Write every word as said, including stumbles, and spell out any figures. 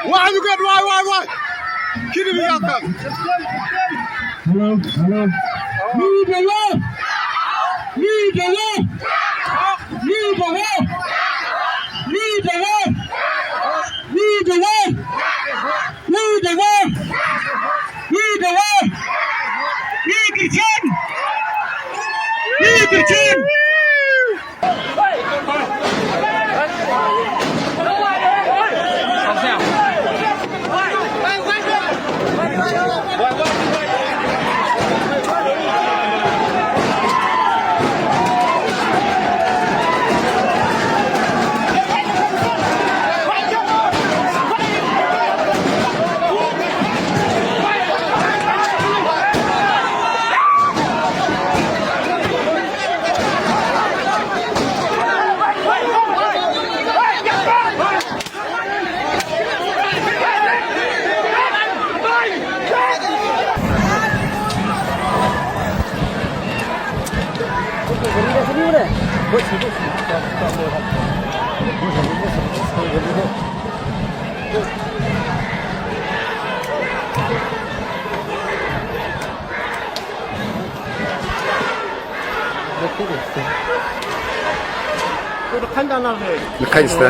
Why you get why, why, why? Kini mi yakang. Hello, hello. Lead the way. Lead the way. Lead the way. Lead the way. Lead the way. Lead the way. Lead the way. Lead the team. Lead the team. Khain sta.